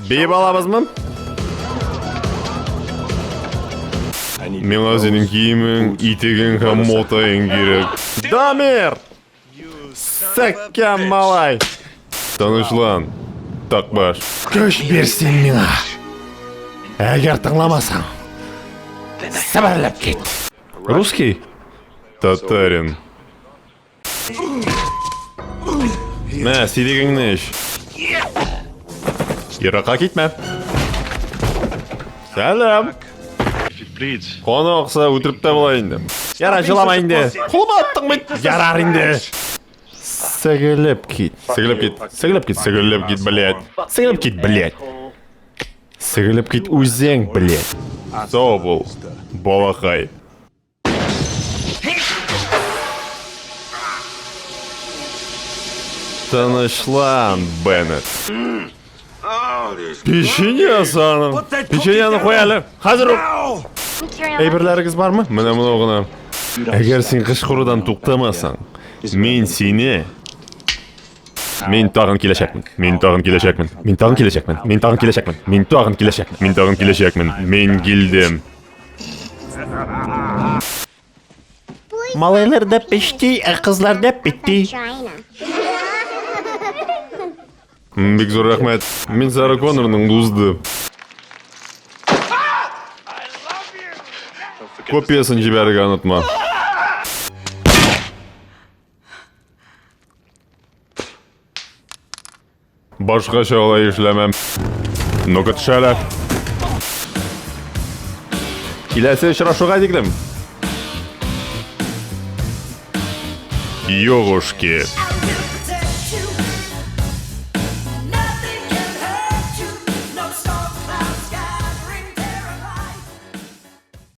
Биеп алабызмы? Миңа синең киемең, итегең һәм мотаең кирәк. Дамир! Сәккән малай! Тынычлан, такбаш. Көч бир син миңа. Әгәр тыңламасаң, сәбәрләп кит. Русский? Татарин. Мә, сидегеңне эч. Еракка китмә. Сәлам. Каны акса, үтереп тә була инде. Ярар, җылама инде. Кулыма аттың бит. Ярар инде. Сегелеп кит. Сегелеп кит. Сегелеп кит. Сегелеп кит, блядь. Сегелеп кит, блядь. Сегелеп кит үзең, блядь. Сау бул, балакай. Тынычлан, Беннет. Печенье аның. Печеньены куй әле. Хәзер үк. Әйберләрегез бармы? Менә моны гына. Әгәр син кычкырудан туктамасаң, мин сине Мин тагын киләчәкмен. Мин тагын киләчәкмен. Мин тагын киләчәкмен. Мин тагын киләчәкмен. Мин тагын киләчәкмен. Мин тагын киләчәкмен. Мин килдем. Малайлар да пешти, ә кызлар да петти. Бик зур рәхмәт. Мин Сара Коннорның дусты. Копиясын җибәрергә онытма. Башкача алай эшләмәм. Ну-ка төш әле. Киләсе очрашуга тиклем. Йогушки.